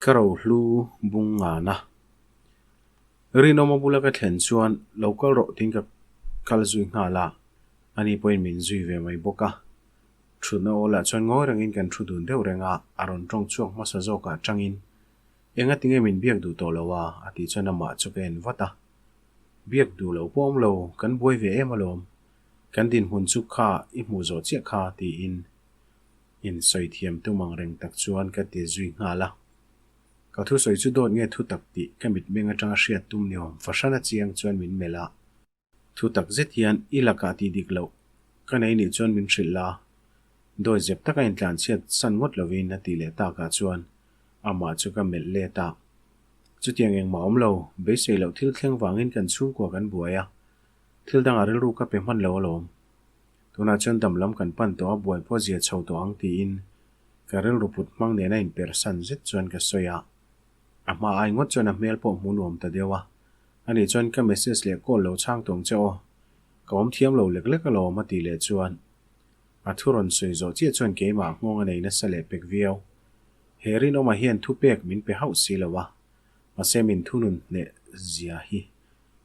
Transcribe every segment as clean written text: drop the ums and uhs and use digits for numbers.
Ka rohlu bung ngana. Rinawma bula ka thlen chuan lo kal rawh tiin ka kal zui nghal a, ani pawhin min zui ve mai bawk a. Thutna awlah chuan ngawi rengin kan thu dun deuh reng a, a rawn tawng chhuak hmasa zawkah tangin, Enga tinge min biak duh tawh lo a? a tih chuan amah chu ka en vat a. Biak duh lo pawh awm lo, kan buai ve em alawm. Kan dinhmun chu kha i hmuh zawh chiah kha tiin in sawi thiam tum ang reng tak chuan ka ti zui nghal a. Ka thusawi chu dawt nge thutak tih ka mitmeng atanga hriat tum ni awm fahran a chiang chuan min melh a. Thutak zet hian i lakah tih dik loh ka nei nih chuan min hrilh la, dawi zep taka intlanchhiat san ngawt lovin a tih leh takah chuan amah chu ka melh let a. Chutiang engmah awm lo, beisei loh thil thleng vangin kan chhungkua kan buai a, thil dangah rilru ka pe hman lo alawm. Tunah chuan dam lam kan pan tawh a, buai pawh zia chho tawh ang tiin ka rilru put hmang nena inpersan zet chuan ka sawi a. A hma ai ngawt chuan a hmel pawh hmu nuam ta deuh a. Ani chuan ka message leh call lo chhang tawng che aw. Ka awm thiam lo lek lek alawm a tih leh chuan a thu rawn sawi zawh chiah chuan keimah nghawng a nei nasa leh pek viau. He rinawma hian thupek min pe hauh si lo a, mahse min thunun hneh zia hi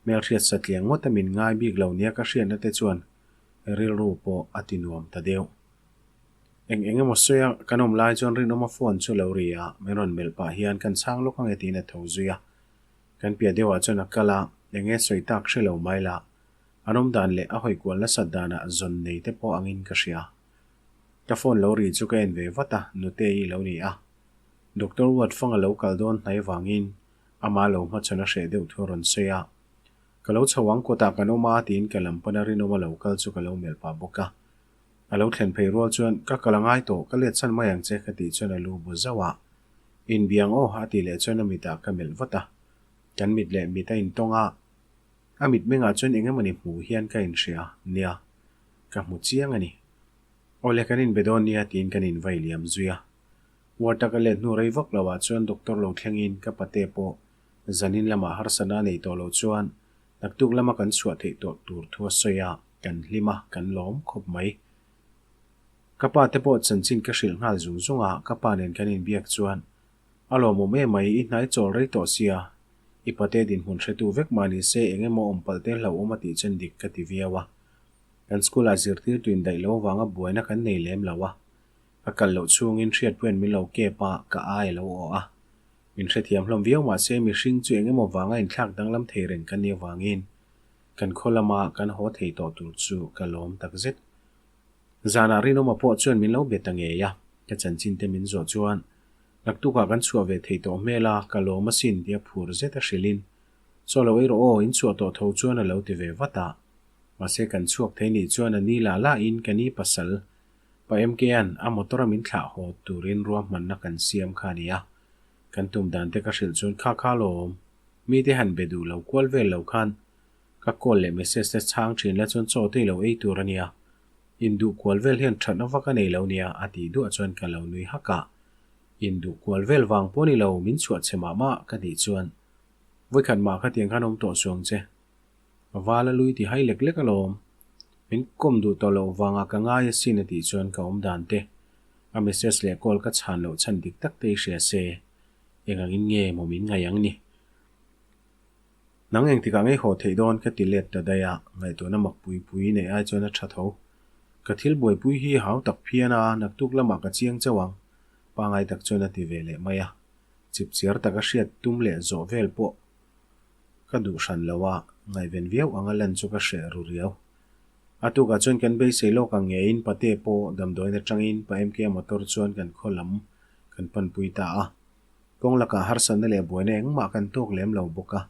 hmelhriat satliang ngawt a min ngai bik lo nia ka hriatna te chuan rilru pawh a ti nuam ta deuh. Eng eng emaw sawi a kan awm lai chuan rinawma phone chu lo ri a, min rawn melh pah hian kan chhang lawk ange tiin a tho zui a. Kan piah deuhah chuan a kal a, eng nge sawi tak hre lo mai la, an awm dan leh a hawi kual nasat danah zawn nei te pawh angin ka hria. Ka phone lo ri chu ka en ve vat a, Nutei lo ni a. Doctor Ruatfanga lo kal dawn hnai vangin Amah lo hmachhawn a hreh deuh thu a rawn sawi a. Ka lo chho ang kawtah kan awm a tiin ka lam pana rinawma lo kal chu ka lo melh pah bawk a. A lo thlen phei rual chuan ka kal a ngai tawh, ka let chhan mai ang che ka tih chuan a lu bu zauh a. Inbiang aw a tih leh chuan a mitah ka melh vat a. Kan mit leh mit a intawng a. A mitmengah chuan eng emawni hmuh hian ka inhria nia. Ka hmu chiang a ni. Awle kan inbe dawn nia tiin kan invai liam zui a. Ward a ka let hnu rei vak lo ah chuan doctor lo thleng in ka pate pawh zanin lamah harsatna a nei tawh lo chuan naktuk lama kan chhuah theih tawh tur thu a sawi a, kan hlim a, kan lawm khawp mai. Ka pa te pawh chanchin ka hrilh nghal zung zung a, ka pa nen kan inbiak chuan a lawmawm em mai, i hnai chawl rei tawh sia, i pate dinhmun hretu vek mah ni se eng emaw awm palh te hlauhawm a tih chuan dik ka ti viau a. Kan school ah zirtirtu indaih lo avanga buaina kan nei lem lo a, Ka kal loh chhungin hriatpuian min lo kep a, ka ai a lo awh a. Min hrethiam hlawm viau mah se mihring chu eng emaw vanga inthlak danglam thei reng ka nih avangin kan khaw lama kan haw thei tawh tur chu ka lawm takzet. Zanah Rinawma pawh chuan min lo be ta ngei a, ka chanchin te min zawh chuan naktukah kan chhuah ve thei tawh hmel a, ka lawm asin tia phur zet a hrilhin Chaw lo ei rawh aw, in chhuah tawh tho chuan a lo ti ve vat a. Mahse kan chhuak thei nih chuan a ni lah lahin ka ni pasal Pa MK-a'n a motor a min thlah haw turin ruahmanna kan siam kha a ni a, kan tum dan te ka hrilh chuan kha kha lawm, mite han be duh lo kual vel lo khan ka call leh message te chhang thin la chuan chaw te i lo ei tur a nia, induh kual vel hian thatna vak a nei lo nia a tih duah chuan ka lo nui hak a, induh kual vel vang pawh ni lo min chhuah chhe mah mah ka tih chuan vawikhat mah khatiang khan awm tawh suang che. Vala lui ti hai lek lek alawm. Min kawm duh tawh loh vangah ka ngai asin a tih chuan ka awm dan te, a message leh call ka chhan loh chhan dik tak te i hria se, eng angin nge maw min ngaih ang ni. Nang engtikah ngei haw theih dawn ka ti let ta daih a, ngaihtuahna mak pui pui neih ai chuan a tha tho. Ka thil buaipui hi hau tak phian a, naktuk lamah ka chiang chauh ang, pangai tak chuan a ti ve leh mai a. Chipchiar taka hriat tum leh zawh vel pawh Ka duh hran lo a, ngaihven viau anga lan chu ka hreh ru riau. A tukah chuan kan beisei lawk ang ngeiin Pate pawh damdawiin atangin Pa MK motor chuan kan khaw lam kan panpui ta a. Kawng lakah harsatna leh buaina engmah kan tawk lem lo bawk a,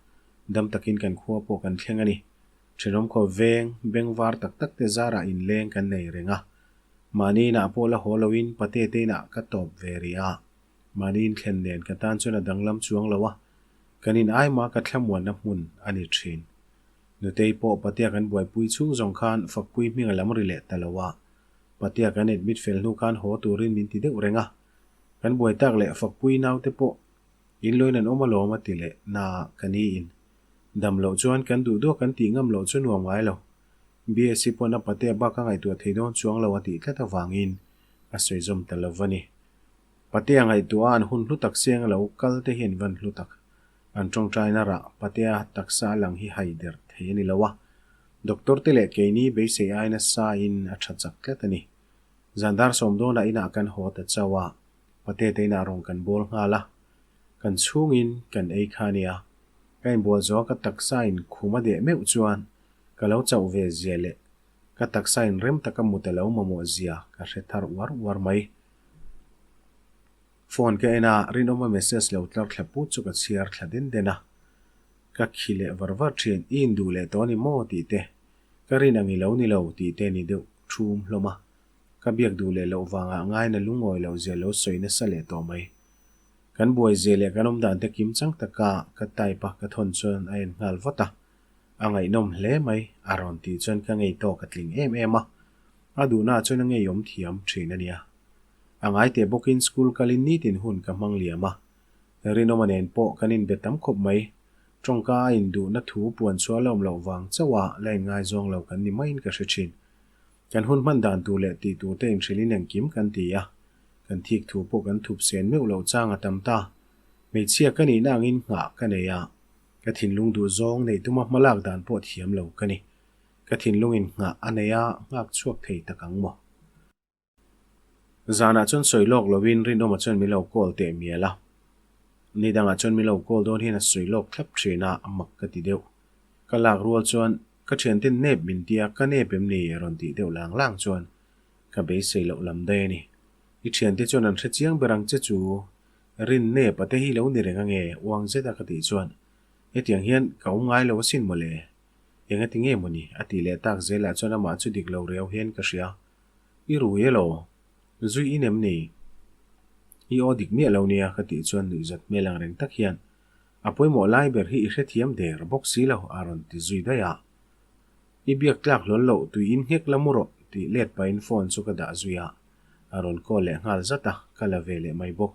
dam takin kan khua pawh kan thleng a ni. Thenawm khaw veng, beng var tak tak te zarah inleng kan nei reng a. Mahni inah pawh la haw loin Pate te inah ka tawp ve rih a. Mahni inthlen nen ka tan chuan a danglam chuang lo a, Kan in aima ka thlamuanna hmun a ni thin. Nutei pawh Patea kan buaipui chhung zawng khan Fakpui hming a lam ri leh ta lo a. Patea kan admit fel hnu khan haw turin min ti deuh reng a. Kan buai tak leh Fakpui naute pawh in loin an awm alawm a ti leh na ka ni in. Dam loh chuan kan duh duak kan tih ngam loh chu nuam ngai lo. BSc pawn a Patea bak a ngaihtuah thei dawn chuang lo a tih tlat avangin a sawi zawm ta lo va ni. Patea ngaihtuah a an hun hlu tak seng a lo kal te hi an van hlu tak. An tawngtaina rah Patea taksa a lang hi hai der thei a ni lo a. Doctor te leh keini beisei ai nasa in a tha chak tlat a ni. Zan dar sawm dawnah inah kan haw ta chauh a, Patea te inah rawn kan bawl nghal a. Kan chhungin kan ei kha a nia. Ka inbual zawh a ka taksa in khum a deh meuh chuan ka lo chauh ve zia leh ka taksa in rem taka mut a lo mamawh zia ka hre thar uar uar mai. Phone ka en a, Rinawma message lo tlar thla put chu ka chhiar thla den den a. Ka khi leh var var thin, i induh leh tawh a ni maw tih te, ka rin ang i lo ni lo tih te ni deuh thum hlawm a. Ka biak duh leh loh vangah ngaina lungawi loh zia lo sawi nasa leh tawh mai. Kan buai zia leh kan awm dan te kim chang taka ka type a ka thawn chuan a en nghal vat a. A ngaihnawm hle mai, a rawn tih chuan ka ngei tawk a tling em em a. A duhnaah chuan a ngeiawm thiam thin a nia. A ngai teh bawkin school kalin nitin hun ka hmang liam a. Rinawma nen pawh kan inbe tam khawp mai. Tawngka a induhna thu puan chhuah la awm loh vang chauh a la inngaizawng lo kan ni maiin ka hre thin. Kan hun hman dan tur leh tih tur te inhrilhin engkim kan ti a. Kan thik thu pawh kan thup sen meuh loh chang a tam ta. Hmeichhia ka nihna angin nghah ka nei a. Ka thinlung duh zawng neih tuma hmalak dan pawh thiam lo ka ni. Ka thinlungin nghah a nei a, nghak chhuak thei tak ang maw? Zanah chuan sawi lawk lovin Rinawma chuan min lo call teh mial a. Ni dangah chuan min lo call dawn hian a sawi lawk thlap thin a, a mak ka ti deuh. Ka lak rual chuan ka thianten nep min tia, ka nep em ni? a rawn tih deuh lang lang chuan ka beisei loh lam daih a ni. I thiante chuan an hre chiang ber ang che chu Rin nep a te hi lo ni reng ange uang zet a ka tih chuan hetiang hian ka awm ngai lo asin mawle. Engati nge mawni? a tih leh tak zelah chuan amah chu dik lo riau hian ka hria. I rui elaw? Zui in em ni? I aw dik miah lo nia ka tih chuan nuihzat hmel ang reng tak hian a pawimawh lai ber hi i hrethiam der bawk si lo a rawn ti zui daih a. I biak tlak hlawl loh tui in nghek la mu rawh tih let pahin phone chu ka dah zui a, a rawn call leh nghal zat a, ka la ve leh mai bawk.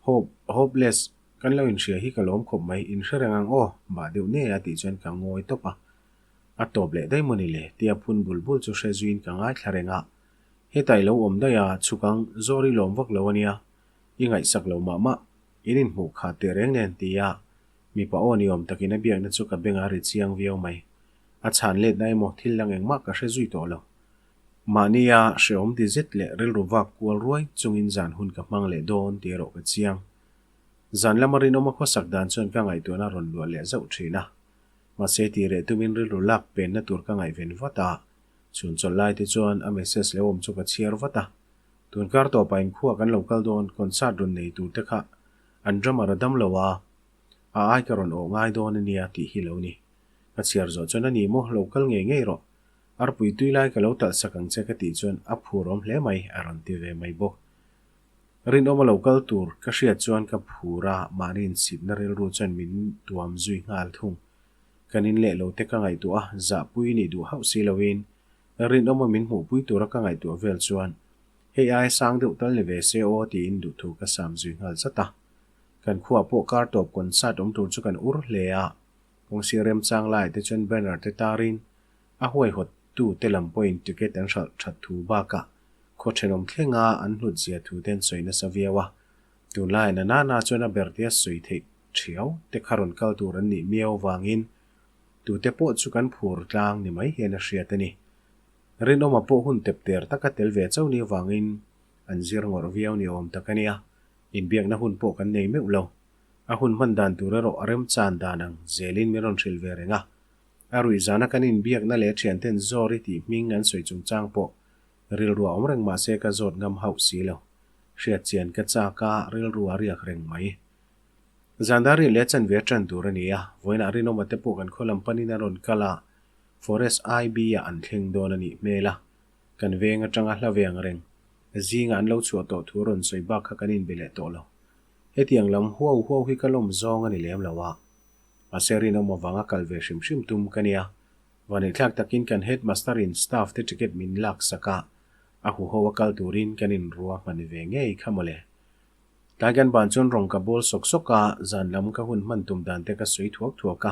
Hope, hopeless, kan lo inhria hi ka lawm khawp mai, inhre reng ang aw, bah deuh nei a tih chuan ka ngawi tawp a. A tawp leh daih mawni le? tia phun bul bul chu hre zuiin ka ngaithla reng a. Hetah i lo awm daih a, chhuk ang, zawr i lawm vak lo a nia. I ngaihsak lo mah mah. In inhmuh khat teh reng nen, tia mipa aw ni awm takin a biakna chu ka beng a ri chiang viau mai. A chhan letna emaw thil dang engmah ka hre zui tawh lo. Mahnia hrehawm ti zet leh rilru vak kual ruai chungin zan hun ka hmang leh dawn tih erawh ka chiang. Zan lama rinawma khawsak dan chuan ka ngaihtuahna a rawn luah leh zauh thin a. Mahse tih reh tumin rilru lak penna tur ka ngaihven vat a, chhun chawlh lai te chuan a message lo awm chu ka chhiar vat a. Tun kar tawpah inkhua kan lo kal dawn concert rawn nei tur te kha an drummer a dam lo a, a ai ka rawn awh ngai dawn a nia tih hi lo ni. Ka chhiar zawh chuan a ni maw lo kal ngei ngei rawh. Arpui tui lai ka lo talh sak ang che ka tih chuan a phur awm hle mai a rawn ti ve mai bawk. Rinawma lo kal tur ka hriat chuan ka phur a, mahni insipna rilru chuan min tuam zui nghal thung. Kan in leh lo te ka ngaihtuah a, zahpui nih duh hauh si loin Rinawma min hmuhpui tura ka ngaihtuah vel chuan hei aia sang deuh tal ni ve se aw tiin duhthu ka sam zui nghal zat a. Kan khuaah pawh kar tawp concert awm tur chu kan ur hle a, kawngsi remchang laiah te chuan banner te tarin a huaihawt tu te lam pawhin ticket an hralh that thu bakah Khaw thenawm thlenga an hlut zia thu te an sawi nasa viau a, tunlaiah na nana chuan a ber tia sawi theih thiau te kha rawn kal tur an nih miau vangin tute pawh chu kan phur tlang ni mai hian a hriat a ni. Rinawma pawh hun tep ter taka tel ve chauh ni vangin an zir ngawrh viau ni awm tak a nia, inbiakna hun pawh kan nei meuh lo. A hun hman dan tur erawh a remchan dan ang zelin min rawn hrilh ve reng a. A ruih zana kan inbiakna leh thianten Zawri tih hming an sawi chungchang pawh Rilru a awm reng mah se ka zawt ngam hauh si lo. Hriat chian ka chak a, rilru a riak reng mai. Zandari leh chanve a ṭan tur a ni a, vawiinah Rinawma te pawh kan khaw lam panin a rawn kal a, Forest IB ah an thleng dawn a nih hmel a. Kan veng aṭanga hla ve ang reng. Zingah an lo chhuah tawh thu a rawn sawi bak kha kan inbe leh tawh lo. Hetiang lam huau huau hi ka lawm zawng a ni lem lo a. Mahse Rinawma vanga kal ve hrim hrim tum ka nia. Vaneihthlak takin kan headmaster in staff te ticket min lak sak a, a huho a kal turin kan inrua hman ve ngei kha mawle. Tlai kan ban chuan rawng ka bawl sawk sawk a, zan lam ka hun hman tum dan te ka sawi thuak thuak a.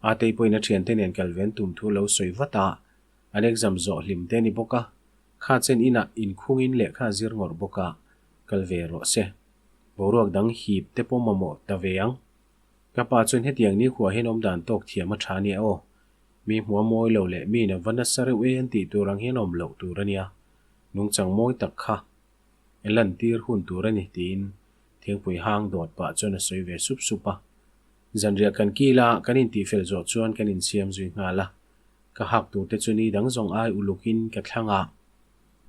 Atei pawhin a thiante nen kal ven tum thu lo sawi vat a, an exam zawh hlim te a ni bawk a, kha chen inah inkhungin lehkha a zir ngawrh bawk a. Kal ve rawh se. Boruak dang hip te pawh mamawh ta ve ang. Ka pa chuan hetiang ni khuah hian awmdan tawk thiam a tha nia aw. Mi hmuh a mawi lo leh mi in a va nasa reuh e an tih tur ang hian awm loh tur a nia. Nungchang mawi tak kha e lantir hun tur a ni tiin thingpui hang dawt pah chuan a sawi ve sup sup a. Zanriah kan kil a, kan intihfel zawh chuan kan insiam zui nghal a. Ka hak tur te chu ni dang zawng ai ulukin ka thlang a.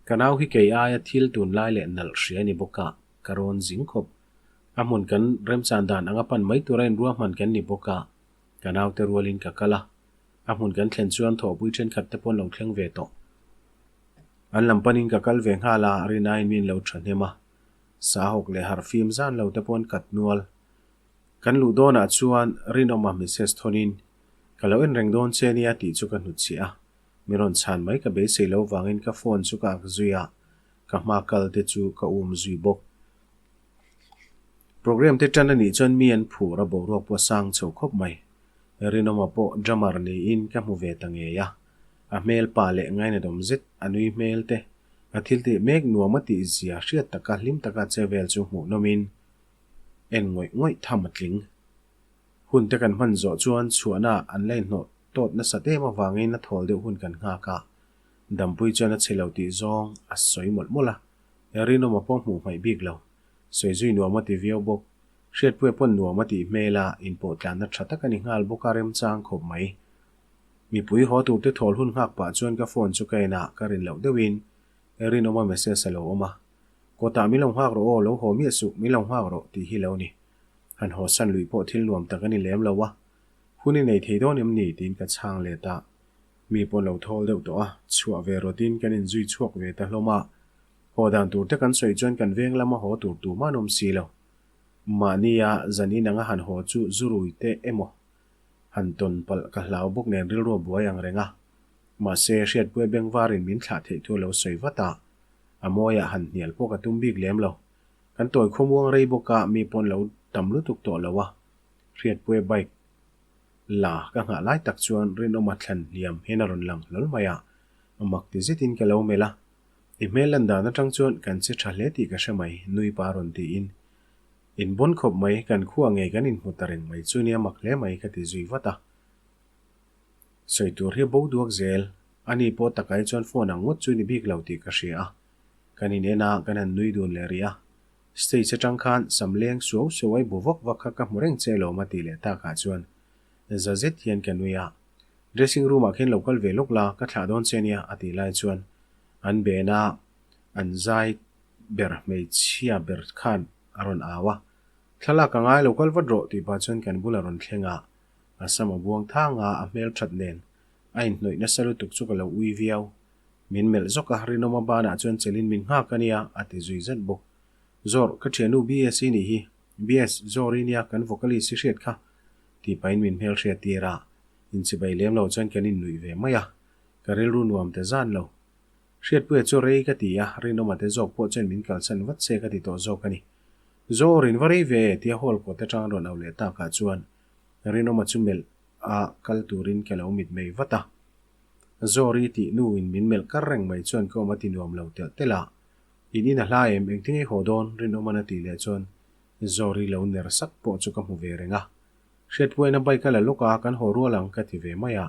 Ka nau hi kei aia thil tunlai leh nalh hria a ni bawk a, ka rawn zing khawp. A hmun kan remchan dan anga pan mai tura inruahman kan ni bawk a, ka naute rualin ka kal a. A hmun kan thlen chuan thawhpui thenkhat te pawh an lo thleng ve tawh. An lam panin ka kal ve nghal a, rinaiin min lo thahnem a. Sahawk leh harhfim zan lo te pawh an kat nual. Kan luh dawnah chuan Rinawma Missus thawnin, Ka lo en reng dawn che nia tih chu ka hnutchhiah a. Mi rawn chhan mai ka beisei lo vangin ka phone chu ka ak zui a, ka hma kal te chu ka um zui bawk. Program te tan a nih chuan mi an phur a boruak pawh a sang chho khawp mai. Rinawma pawh drummer niin ka hmu ve ta ngei a, a hmel pa leh ngainatawm zet a nui hmel te, a thil tih mek nuam a tih zia hriat taka hlim taka che vel chu hmuh nawmin en ngawih ngawih tham a tling. Hun te kan hman zawh chuan chhuahna an la inhnawh tawt nasat em avangin a thawl deuh hun kan nghak a, Dampui chuan a chhe lo tih zawng a sawi mawlh mawlh a, Rinawma pawh hmuh hmaih bik lo. Sawi zui nuam a ti viau bawk. Hriatpuia pawn nuam a tih hmel a, inpawh tlanna tha tak a ni nghal bawk a remchang khawp mai. Mipui haw tur te thawl hun nghak pah chuan ka phone chu ka en a, ka rin loh deuhin Rinawma message a lo awm a. Kawtah min lo nghak rawh aw, lo haw miah suh, min lo nghak rawh tih hi lo ni. Han haw san lui pawh thil nuam tak a ni lem lo a, hun i nei thei dawn em ni tiin ka chhang let a, mi pawh lo thawl deuh tawh a, chhuah ve rawtin kan inzui chhuak ve ta hlawm a, haw dan tur te kan sawi chuan kan veng lama haw tur tumah an awm si lo. Mahnia zan in anga han haw chu zurui te emaw han tawn palh ka hlau bawk nen rilru a buai ang reng a, mahse Hriatpuia bengvarin min thlah theih thu a lo sawi vat a, a mawiah han hnial pawh ka tum bik lem lo. Kan tawi khawmuang rei bawk a, mi pawn lo tam lutuk tawh lo a. Hriatpuia bike la ka nghah lai tak chuan Rinawma thlan hliam hian a rawn lang hlawl mai a, a mak ti zetin ka lo melh a. I hmel lan dan atang chuan kan che tha hle tih ka hre mai, nui pa rawn tiin. In bawn khawp mai, kan khua ngei kan inhmu ta reng mai chu nia mak hle mai ka ti zui vat a. Sawi tur hi bo duak zel, ani pawh takai chuan phone ang ngawt chu ni bik lo tih ka hria a. Kan in en a, kan han nui dun leh rih a. Stage atang khan sam leng suau suau ai bu vak vak kha ka hmu reng che lawm a tih leh takah chuan za zet hian ka nui a. Dressing room ah khin lo kal ve lawk la, ka thlah dawn che nia a tih lai chuan an ben a, an zai ber hmeichhia ber khan a rawn au a. Thlalak a ngai lo kal vat rawh tih pah chuan kan bul a rawn thleng a, a sam a buang thang a, a hmel that nen a inhnawih nasa lutuk chu ka lo ui viau. Min melh zawk a, Rinawma banah chuan chelin min nghak a nia, a ti zui zat bawk. Zawr, ka thiannu BS i nih hi. BS, Zawr i nia, kan vocalist i hriat kha, tih pahin min hmel hriat tir a. Inchibai lem lo chuan kan innuih ve mai a, ka rilru nuam ta zan lo. Hriatpuia chu rei ka ti a, Rinawma te zawk pawh chuan min kalsan vat se ka ti tawh zawk a ni. Zawr, in va rei ve, tia hall kawt atang a rawn au leh takah chuan Rinawma chu melh a kal turin ka lo mitmei vat a. Zawri tih nu in min melh kar reng mai chuan ka awm a ti nuam lo telh telh a. In in a hla em, engtin nge haw dawn? Rinawman a tih leh chuan Zawri lo ner sak pawh chu ka hmu ve reng a. Hriatpuaina bike a la lawk a, kan haw rual ang ka ti ve mai a.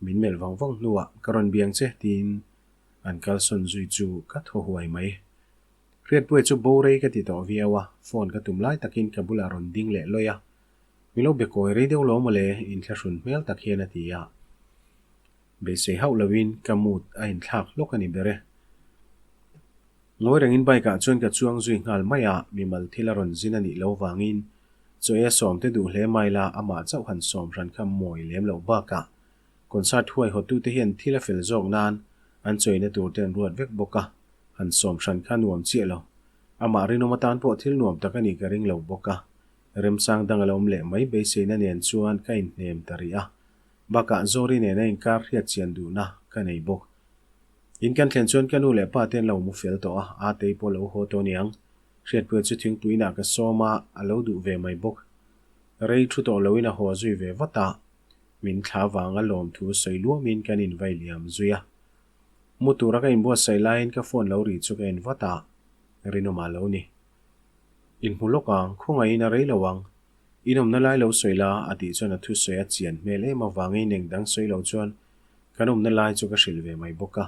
Min melh vang vang hnuah ka rawn biang che tiin an kalsawn zui chu ka thaw huai mai. Hriatpuia chu bo rei ka ti tawh viau a, phone ka tum lai takin ka bulah rawn ding leh lawih a. Mi lo be kawi rei deuh lo mawle, inthlahrun hmel tak hian a ti a. Beisei hauh loin ka mood a inthlak hlawk a ni ber e. Ngawi rengin bike ah chuan ka chuang zui nghal mai a, mimal thil a rawn zin a nih lo vangin chaw ei a sawm te duh hle mai la, amah chauh han sawm hran kha mawi lem loh bakah concert huai hawtute hian thil a fel zawk nan an chawina tur te an ruat vek bawk a, han sawm hran kha nuam chiah lo. Amah rinawm atan pawh thil nuam tak a nih ka ring lo bawk a. Remchang dang a lo awm leh mai beiseina nen chuan ka inhnem ta rih a, bakah Zawri nena inkar hriat chian duhna ka nei bawk. In kan thlen chuan ka nu leh pa te an lo mu fel tawh a, Atei pawh lo haw tawh niang. Hriatpuia chu thingpuiinah ka sawm a, a lo duh ve mai bawk. Rei thu tawh loin a haw zui ve vat a, min thla vanga lawmthu sawi luamin kan invai liam zui a. Mu tura ka inbuatsaih laiin ka phone lo ri chu ka en vat a, Rinawma lo ni. Inhmu lawk ang, khawngaihin a rei lo ang. In awmna lai lo sawi la, a tih chuan a thusawi a chian hmel em avangin eng dang sawi lo chuan kan awmna lai chu ka hrilh ve mai bawk a.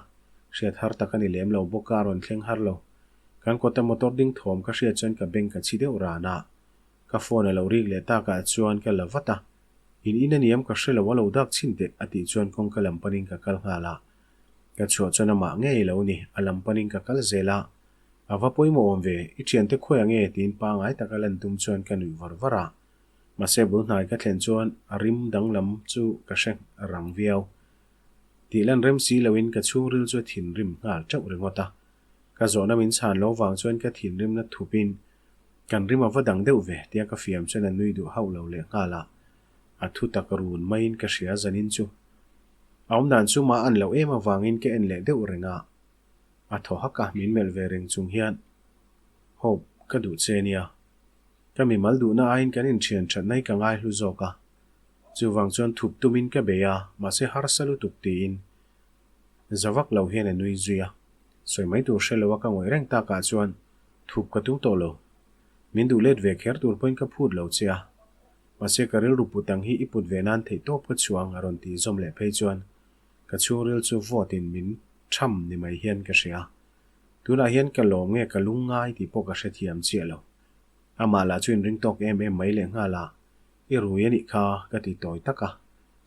Hriat har tak a ni lem lo bawk a, a rawn thleng har lo. Kan kawta motor ding thawm ka hriat chuan ka beng ka chhi deuh ran a. Ka phone a lo rik leh takah chuan ka la vat a. In in a niam ka hre lo a lo dak chhin teh a tih chuan kawngka lam panin ka kal nghal a. Ka chhuah chuan amah ngei lo ni, a lam panin ka kal zel a. A va pawimawh awm ve, i thiante khawi ang e tiin pangai taka lan tum chuan ka nuih var var a. Mahse bul hnai ka thlen chuan a rim danglam chu ka hre rang viau. Tih lan rem si loin ka chhungril chu a thinrim nghal teuh ringawt a. Ka zawhna min chhan lo vang chuan ka thinrimna thupin kan rim a va dang deuh ve tia ka fiam chuan a nui duh hauh lo leh nghal a. A thu tak run maiin ka hria zanin chu. A awmdan chu mah an loh em avangin ka en leh deuh reng a. A thaw hak a, min melh ve reng chung hian, Hope, ka duh che nia. Ka mimal duhna aiin kan inthian that nai ka ngai hlu zawk a. Chuvang chuan thup tumin ka bei a, mahse harsa lutuk tiin za vak lo hian a nui zui a. Sawi mai tur hre lo a ka ngawih reng takah chuan thup ka tum tawh lo. Min duh let ve kher tur pawhin ka phut lo che a. Mahse ka rilru put ang hi i put ve nan theih tawp ka chhuang a rawn tih zawm leh phei chuan Ka chhungril chu vawtin min tham ni mai hian ka hria. Tunah hian ka lawm nge ka lung ngai tih pawh ka hrethiam chiah lo. Amah lah chu inring tawk em em mai leh nghal a, I rui a nih kha ka ti tawi tak a.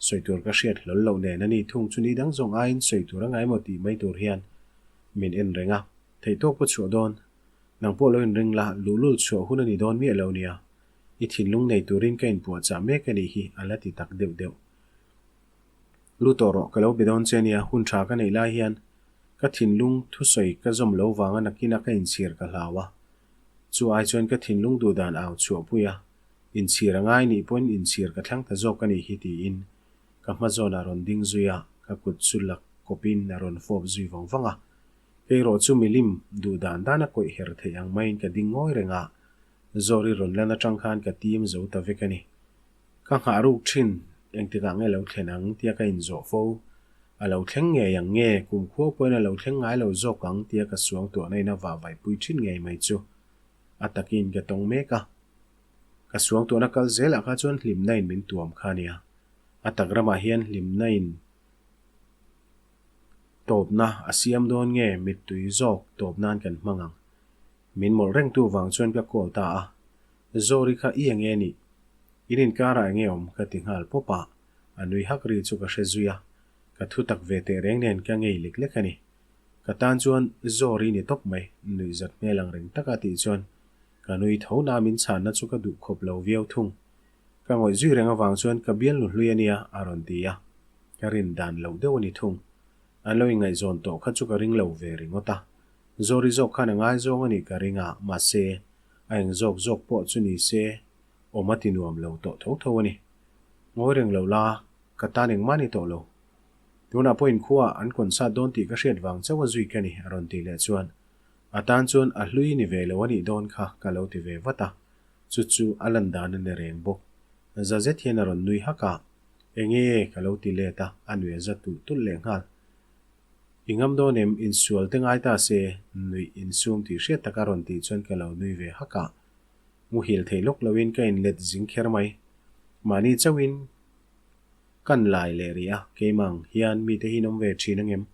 Sawi tur ka hriat hlawl loh nen a ni thung chu ni dang zawng aiin sawi tur a ngai maw tih mai tur hian min en reng a. Theihtawk ka chhuah dawn. Nang pawh lo inring la, luhlul chhuah hun a ni dawn miah lo nia. I thinlung nei turin ka inpuahchah mek a nih hi a la ti tak deuh deuh. Lu tawh rawh, ka lo be dawn che nia, hun tha ka neih lai hian ka thinlung thusawi ka zawm lo vanga nakina ka inchhir ka hlau a. Chu ai chuan ka thinlung duh dan au chhuahpui a, inchhir a ngai nih pawhin inchhir ka thlang ta zawk a nih hi tiin ka hma zawnah rawn ding zui a, ka kut chu la kawpin a rawn fawp zui vang vang a. Kei rawh chu milim duh dan dana kawih her theih ang maiin ka ding ngawi reng a, Zawri rawn lan atang khan ka tim zo ta vek a ni. Ka nghah ruk thin, engtikah nge lo thlen ang tia ka inzawh fo. A lo thleng ngei ang nge, kumkhua pawhin a lo thleng ngai lo zawk ang tia ka suang tuahna in a vahvaihpui thin ngei mai chu a takin ka tawng mek a. Ka suang tuahna kal zelah kha chuan hlimna in min tuam kha a nia. A tak ramah hian hlimna in tawpna a siam dawn nge mittui zawk tawp nan kan hmang ang. Min mawlh rengtu vang chuan ka call ta a. Zawri kha i enge nih? In inkarah enge awm? ka ti nghal pawp a, a nui hak ri chu ka hre zui a, ka thu tak ve teh reng nen ka ngei lek lek a ni. Ka tan chuan Zawri ni tawp mai, nuih zat hmel ang reng taka tih chuan ka nui tho na min chhanna chu ka duh khawp lo viau thung. Ka ngawih zui reng avang chuan ka bialnu hlui a nia a rawn ti a, ka rin dan loh deuh a ni thung. An lo inngaihzawn tawh kha chu ka ring lo ve ringawt a, Zawri zawk khan a ngaizawng a nih ka ring a, mahse, a eng zawk zawk pawh chu ni se, awm a ti nuam lo tawh tho tho a ni. Ngawi reng lo la, ka tan engmah ni tawh lo. Tunah pawh inkhuaah an concert dawn tih ka hriat vang chauh a zui ka ni, a rawn tih leh chuan, a tan chuan a hlui ni ve lo a nih dawn kha ka lo ti ve vat a, chu chu a lan dan a ni reng bawk. Za zet hian a rawn nui hak a, Enge ka lo ti let a, a nui a za tulh tulh leh nghal. I ngam dawn em? Insual te ngai ta se, nuih insum tih hriat taka rawn tih chuan ka lo nui ve hak a. Muhil theih lawk loin ka inlet zing kher mai. Mahni chauhin kan lai leh rih a, keimah ang hian mite hi in awm ve thin angem?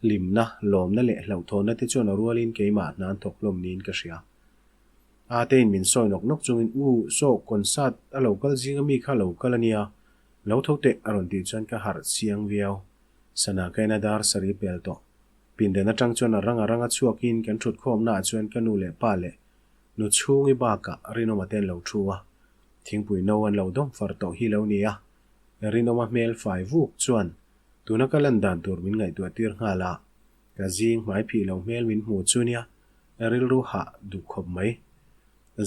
Hlimna, lawmna leh hlauhthawnna te chuan a rualin keimah hna an thawk hlawm niin ka hria. A tein min sawi nawk nawk chungin, U, saw, concert a lo kal zing ami kha lo kal a nia, lo tho teh a rawn tih chuan ka harh chiang viau. Sana ka en a dar sarih pel tawh. Pindan atang chuan a rang a rang a chhuakin kan thut khawmnaah chuan ka nu leh pa leh nu chhungi bakah Rinawma te an lo thu a. Thingpui no an lo dawm far tawh hi lo ni a. Rinawma hmel fai vuk chuan tuna ka lan dan tur min ngaihtuah tir nghal a. Ka zing hmai phih lo hmel min hmu chu nia rilru hah duh khawp mai.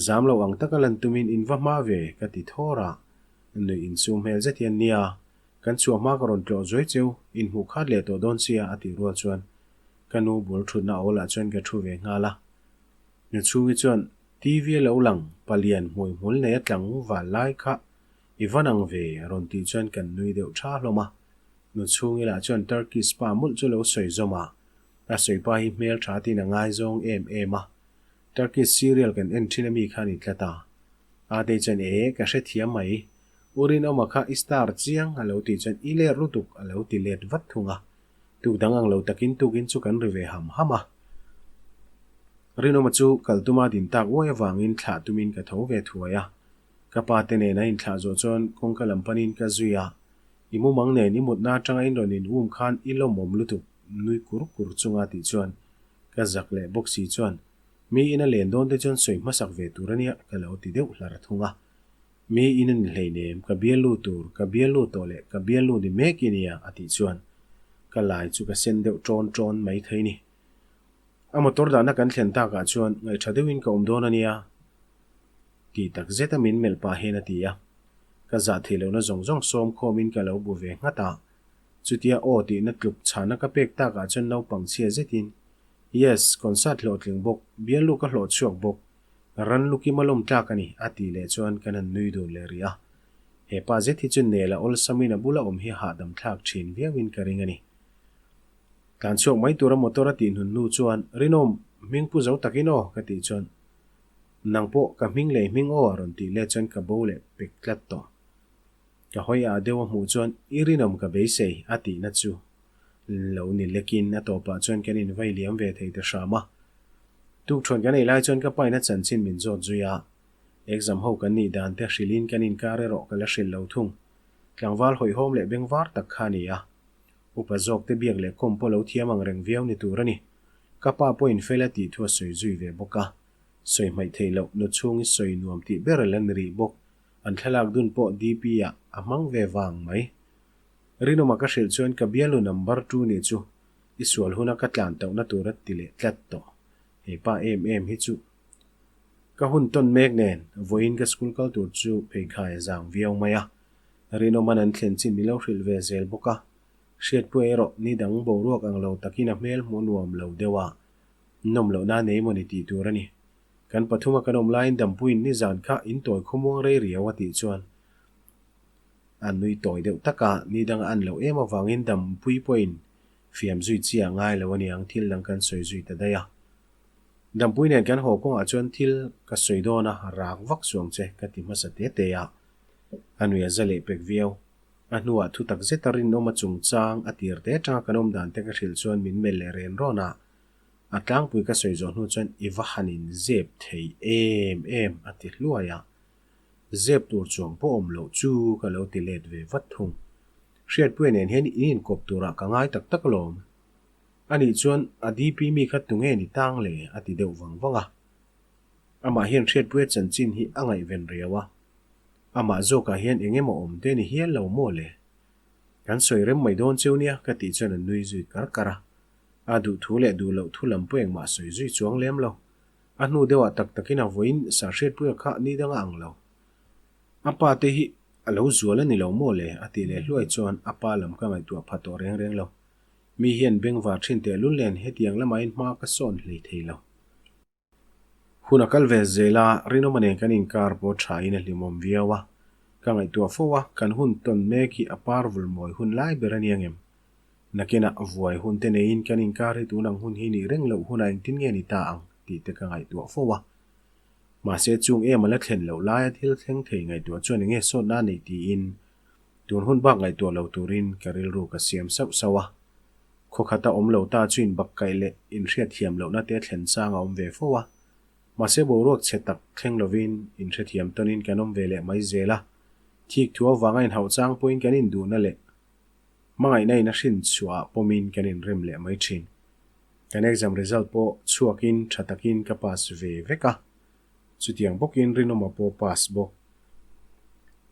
Zam lo ang taka lan tumin in va hma ve ka ti thawr a. Nuih insum hmel zet hian nia Kan chhuah hma ka rawn tlawh zuai cheu, inhmuh khat leh tawh dawn sia a tih rual chuan ka nu bul thutna awlah chuan ka thu ve nghal a. Nu chhungi chuan TV a lo lang, palian hmui hmul nei a tlang val lai kha i van ang ve a rawn tih chuan kan nui deuh tha hlawm a. Nu chhungi lah chuan Turkish pa mawlh chu lo sawi zawm a, a sawi pa hi hmeltha tiin a ngaizawng em em a. Turkish serial kan en thin ami kha a ni tlat a. Atei chuan ee ka hrethiam mai. U Rinawma kha i star chiang a lo tih chuan i ler lutuk a lo ti let vat thung a. Tuk dang ang lo takin tukin chu kan ri ve ham ham a. Rinawma chu kal tuma din tak uai avangin thlah tumin ka tho ve thuai a. Ka pa te nen a inthlah zawh chuan kawngka lam panin ka zui a. I mumang nen i mutna atanga in rawn in um khan i lawmawm lutuk nui kur kur chunga tih chuan ka zak leh bawk si chuan mi ina len dawn te chuan sawi hmasak ve tur ania ka lo ti deuh hlar thung a. Mi in a ni hleinem, ka bialnu tur, ka bialnu tawh leh ka bialnu ni mek i nia a tih chuan ka lai chu ka sen deuh ṭawn ṭawn mai thei ni. A motor dahna kan thlen takah chuan ngaihṭha deuhin ka awm dawn a nia tih tak zeta min melh pah hian a ti a. Ka zah theih lohna zawng zawng sawm khawmin ka lo bu ve nghat a. Chutia aw tihna tluk chhana ka pek takah chuan naupang chhia zetin, Yes, concert hlawhtling bawk, bialnu ka hlawh chhuak bawk, Ran lukim a lawm tlak a ni, a tih leh chuan kan han nui dun leh rih a. He pa zet hi chu nel a awlsamin a bula awm hi hahdam thlak thin viauin ka ring a ni. Tlan chhuak mai tura motor a tih hnun hnu chuan, Rinawm, hming pu zo takin aw, ka tih chuan, Nang pawh ka hming leh i hming aw, a rawn tih leh chuan ka bo leh pek tlat tawh. Ka hawi ah deuh a hmuh chuan, I rinawm ka beisei, a tihna chu lo ni lekin a tawpah chuan kan invai liam ve thei ta hram a. Tukṭhuan kan ei lai chuan ka paina chanchin min zawt zui a, exam ho kan nih dan te hrilhin kan inkar erawh ka la hrilh lo thung. Tlangval hawihhawm leh bengvar tak kha a ni a. Upa zawk te biak leh kawm pawh lo thiam ang reng viau ni tur a ni. Ka pa pawhin fel a tih thu a sawi zui ve bawk a. Sawi hmaih theih loh nu chhungi sawi nuam tih ber la ni rih bawk. An thlalak dun pawh DP ah a hmang ve vang mai. Rinawma ka hrilh chuan ka bialnu number two nih chu i sual huna ka tlan tauhna tur a ti leh tlat tawh. He pa em em hi chu ka hun tawn mek nen vawiin ka school kal tur chu pheikhai a zang viau mai a. Rinawman an thlen chin min lo hrilh ve zel bawk a. Hriatpuia erawh ni dang boruak ang lo takin a hmel hmuh nuam lo deuh a, nawm lohna nei emaw ni tih tur a ni. Kan pathuma kan awm laiin Dampuiin nizan kha in tawi khawmuang rei riau a tih chuan A nui tawi deuh tak a, ni danga an loh em avangin Dampui pawhin fiam zui chi a ngai lo aniang thil dang kan sawi zui ta daih a. Dampui nen kan haw kawngah chuan thil ka sawi dawn a, rak vak suang che ka ti hmasa te te a. A nui a za leh pek viau. A hnuah thu tak zeta rinawm a chungchang a tir te atanga kan awm dan te ka hrilh chuan min melh leh ren rawn a. A tlangpui ka sawi zawh hnu chuan i va han in zep thei em em a ti hluai a. Zep tur chuang pawh awm loh chu ka lo ti let ve vat thung. Hriatpuia nen hian in inkawp turah ka ngai tak tak alawm. Anih chuan a DP mi kha tunge ni tang le a ti deuh vang vang a. Amah hian Hriatpuia chanchin hi a ngaihven riau a. Amah zawkah hian eng emaw awm te ni hial lo maw le? Kan sawi rem mai dawn cheu nia ka tih chuan a nui zui kar kar a. A duh thu leh duh loh thu lam pawh engmah sawi zui chuang lem lo. A hnu deuhah tak takin a vawiin Sahriatpuia kha ni dang a ang lo. A pa te hi a lo zual a ni lo maw le? a tih leh hluai chuan a pa lam ka ngaihtuah pha tawh reng reng lo. Mi hian bengvar thin teh lul nen hetiang lamain hma ka sawn hlei thei lo. Hun a kal ve zel a, Rinawma nen kan inkar pawh thain a hlimawm viau a. Ka ngaihtuah fo a, kan hun tawn mek hi a par vulmawi hun lai ber a nia ngem? Nakinah vuai hun te neiin kan inkar hi tun ang hun hi nih reng loh hunah engtin nge ni ta ang tih te ka ngaihtuah fo a. Mahse chung em a la thlen loh laia thil thleng thei ngaihtuah chuan enge sawtna a neih tiin tun hun bak ngaihtuah lo turin ka rilru ka siam sauh sauh a. Khawkhata awm lo ta chu inbakkaih leh inhriatthiam lohna te thlen chang a awm ve fo a. Mahse boruak chhe tak thleng lovin inhrethiam tawnin kan awm ve leh mai zel a. Thik thu avanga inhauh chang pawhin kan induhna leh Hmangaihna in a hrin chhuah ah pawmin kan inrem leh mai thin. Kan exam result pawh chhuakin tha takin ka pass ve vek a. Chutiang bawkin Rinawma pawh pass bawk.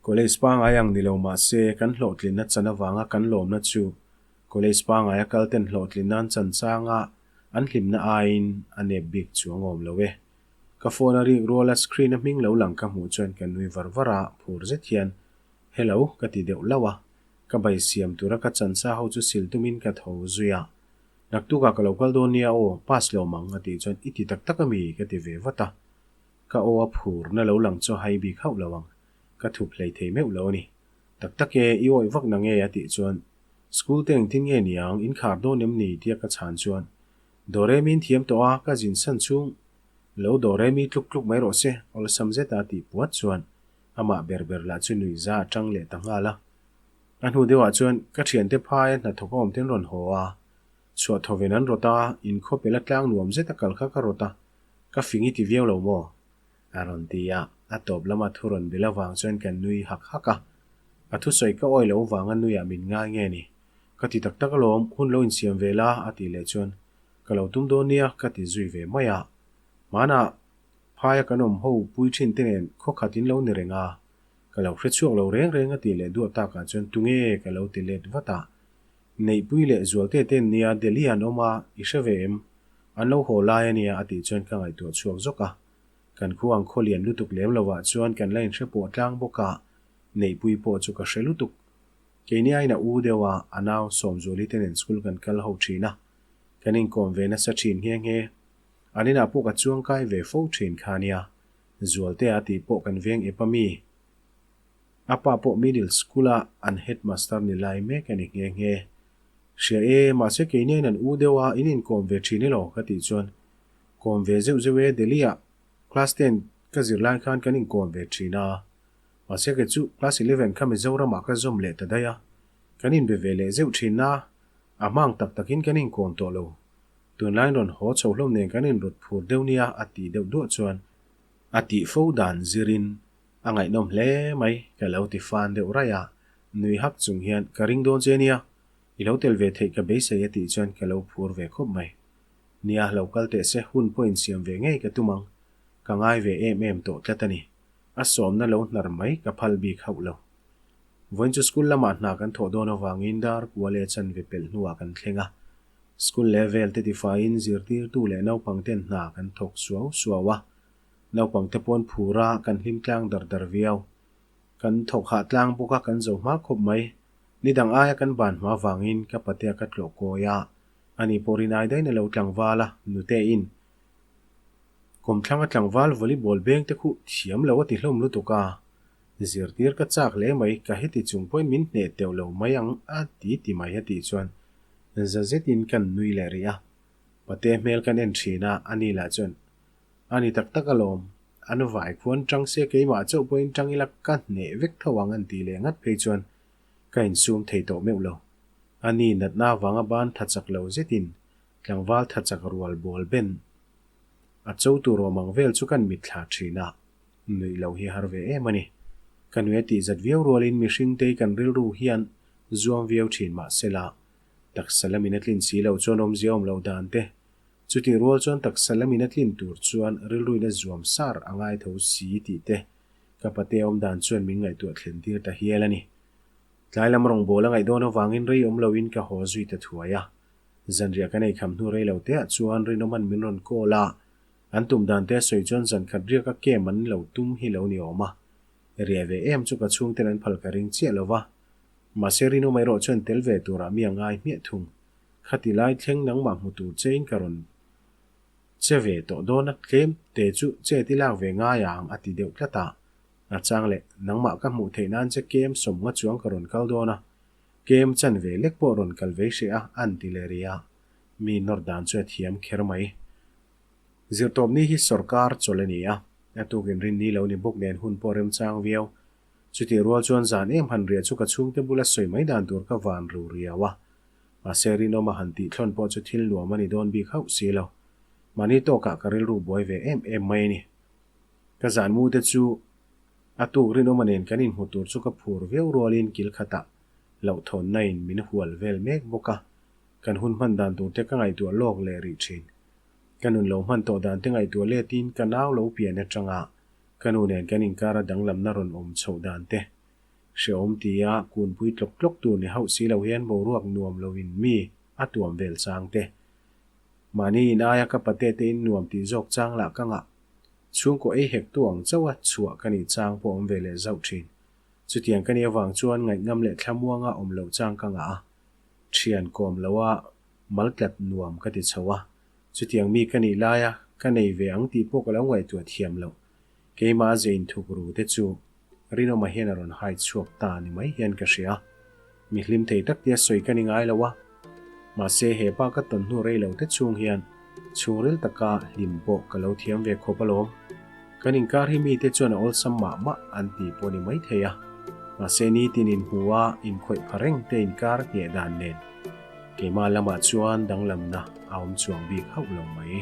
College pangai ang ni lo mahse kan hlawhtlinna chan avanga kan lawmna chu college pangaia kal ten hlawhtlinna an chan changa an hlimna aiin a nep bik chuang awm lo e. Ka phone a rik ruala screen a hming lo lang ka hmuh chuan ka nui var var a, phur zet hian Hello ka ti deuh lauh a. Ka bai siam tura ka chansa ho chu sil tumin ka tho zui a. Naktukah ka lo kal dawn nia aw, pass lo mang a tih chuan i ti tak tak ami ka ti ve vat a. Ka aw a phur na lo lang chu hai bik hauh lo ang. Ka thup hlei thei meuh lo a ni. Tak tak e, i awih vak na nge a tih chuan School te engtin nge niang, in khar dawn em ni tia ka chhan chuan Dawr em in thiam tawh a, ka zin san chhung. Lo dawr e mi tluk tluk mai rawh se, awlsam zeta tih puat chuan amah ber ber lah chu nuihza a tang leh ta nghal a. A hnu deuhah chuan ka thiante phaia hnathawk a awm ten rawn haw a, chhuah thawven an rawt a, inkhawpel a tlang nuam zeta kal kha ka rawt a, ka fing i ti viau lo maw? A rawn ti a, a tawp lama thu rawn bel avang chuan kan nui hak hak a. A thusawi ka awi lo vanga nuiah min ngai nge ni? Ka ti tak tak alawm, hun lo insiam ve la, a tih leh chuan ka lo tum dawn nia ka ti zui ve mai a. Hmanah phaia kan awm ho pui thin te nen khaw khat in lo ni reng a, ka lo hre chhuak lo reng reng a tih leh duah takah chuan tunge ka lo ti let vat a. Neihpui leh Zualte ten nia Delhi an awm a, i hre ve em? An lo haw lai a nia a tih chuan ka ngaihtuah chhuak zawk a. Kan khu ang khaw lian lutuk lem lovah chuan kan la inhre pawh tlang bawk a, Neihpui pawh chu ka hre lutuk. Keini aiin a u deuh a, a nau Sawmzuali te nen school kan kal ho thin a, kan inkawm ve nasa thin nghe nghe. An inah pawh ka chuangkai ve fo thin kha nia, Zualtea tih pawh kan veng ep a mi. A pa pawh middle school a an headmaster ni lai mek a ni nghe nghe. Hria e, mahse keini aiin an u deuh a, in inkawm ve thin elaw? ka tih chuan, Kawm ve zeuh zeuh e, Delhi ah class ten ka zir lai khan kan inkawm ve thin a. Mahse kei chu class 11 kha Mizoram ah ka zawm leh ta daih a, kan inbe ve leh zeuh thin a, a hmang tak takin kan inkawm tawh lo. Tunlaiin rawn haw chho hlawm nen kan inrawt phur deuh nia a tih deuh duah chuan a tih fo dan zirin a ngaihnawm hle mai ka lo ti fan deuh raih a, nui hak chung hian ka ring dawn che nia, i lo tel ve theih ka beisei a tih chuan ka lo phur ve khawp mai. Nia lo kal teh se hun pawh insiam ve ngei ka tum ang, ka ngai ve em em tawh tlat a ni. A sawmna lo hnar mai ka phal bik hauh lo. Vawiin chu school lamah hna kan thawh dawn avangin dar kua leh chanve pelh hnuah kan thleng a. School level te tifaiin zirtirtu leh naupang ten hna kan thawk suau suau a. Naupang te pawn phur a kan hlim tlang dar dar viau. Kan thawk hah tlang bawk a kan zo hma khawp mai. Ni dang aia kan ban hma vangin ka patea ka tlawh kawi a. Ani pawh rinai dain a lo tlangval a, nute in Kawmthlanga tlangval volleyball beng te khuh thiam lo a ti hlawm lutuk a, zirtir ka chak hle mai, ka heti chung pawhin min hneh teuh lo mai ang a ti ti mai a tih chuan za zetin kan nui leh rih a. Pate hmel kan en thin a, ani lah chuan a ni tak tak alawm, an vai khuan tang se keimah chauh pawhin tang ila ka hneh vek tho ang an tih leh ngat phei chuan ka insum thei tawh meuh lo. Ani natna avanga ban tha chak lo zetin Tlangval tha chak rual bawl ben a cho tur awm ang vel chu kan mitthla thin a, nuih loh hi har ve em a ni. Ka nui a tih zat viau rualin mihring tei kan rilru hian zuam viau thin mahsela, taksa lamin a tlin si loh chuan awmzia awm loh dan te, chutih rual chuan taksa lamin a tlin tur chuan rilruin a zuam sar a ngai tho si tih te ka pate awm dan chuan min ngaihtuah thlen tir ta hial a ni. Tlai lam rawngbâwl a ngaih dawn avangin rei awm loin ka haw zui ta thuai a. Zanriah kan eikham hnu rei lo teah chuan Rinawman min rawn call a, an tum dan te a sawi chuan zan khat riaka camp an lo tum hi lo ni awm a. Riah ve em chu ka chhungten an phal ka ring chiah lo va. Mahse Rinawma erawh chuan tel ve turah mi a ngai hmiah thung. Khati lai thleng nangmah hmu tur chein ka rawn che ve tawh dawn a, tlem te chu chet i lak ve ngai ang a ti deuh tlat a. A chang leh, nangmah ka hmuh theih nan che kem sawmnga chuang ka rawn kal dawn a, Kem chan ve lek pawh rawn kal vei hreh a, an ti leh rih a, mi nawr dan chu a thiam kher mai. Zirtawpni hi sawrkar chawlh a ni a, a tukin rinni lo ni bawk nen hun pawh remchang viau. Chutih rual chuan zan em han riah chu ka chhungte bula sawi mai dan tur ka van ru riau a. Mahse rinawma han tih thlawn pawh chu thil nuam a ni dawn bik hauh si lo. Mahni tawkah ka rilru buai ve em em mai a ni. Ka zan mu te chu A tuk rinawma nen kan inhmu tur chu ka phur viau rualin kil khatah hlauhthawnna in min hual vel mek bawk a, kan hun hman dan tur te ka ngaihtuah lawk leh rih thin. Ka nun lo hman tawh dan te ngaihtuah letin ka nau lo pian atanga ka nu nen kan inkara danglamna rawn awm chhoh dan te hrehawm tia kunpui tlawk tlawk tur ni hauh si lo hian boruak nuam loin mi a tuam vel chang te. Mahni in aia ka pate te in nuam tih zawk chang lah ka ngah. Chhungkaw ei hek tu ang chauh a chhuah ka nih chang pawh awm ve leh zauh thin. Chutiang ka nih avang chuan ngaihnam leh thlamuanga awm loh chang ka ngah a, thian kawm lo a mal tlat nuam ka ti chho a. Chutiang mi ka nih laia ka nei ve ang tih pawh ka lo ngaihtuah thiam loh. Keimah a ze inthuk ru te chu Rinawma hian a rawn hai chhuak ta ni mai hian ka hria. Mi hlim thei tak tia sawi ka ni ngai lo a. Mahse he pa ka tawn hnu rei lo te chhung hian. Chhungril taka hlim pawh ka lo thiam ve khawp alawm. Kan inkar hi mite chuan a awlsam mah mah an ti pawh ni maithei a. Mahse nitin inhmu a inkhawih pha reng te inkar ngheh dan nen keimah lamah chuan danglamna a awm chuang bik hauh lo mai.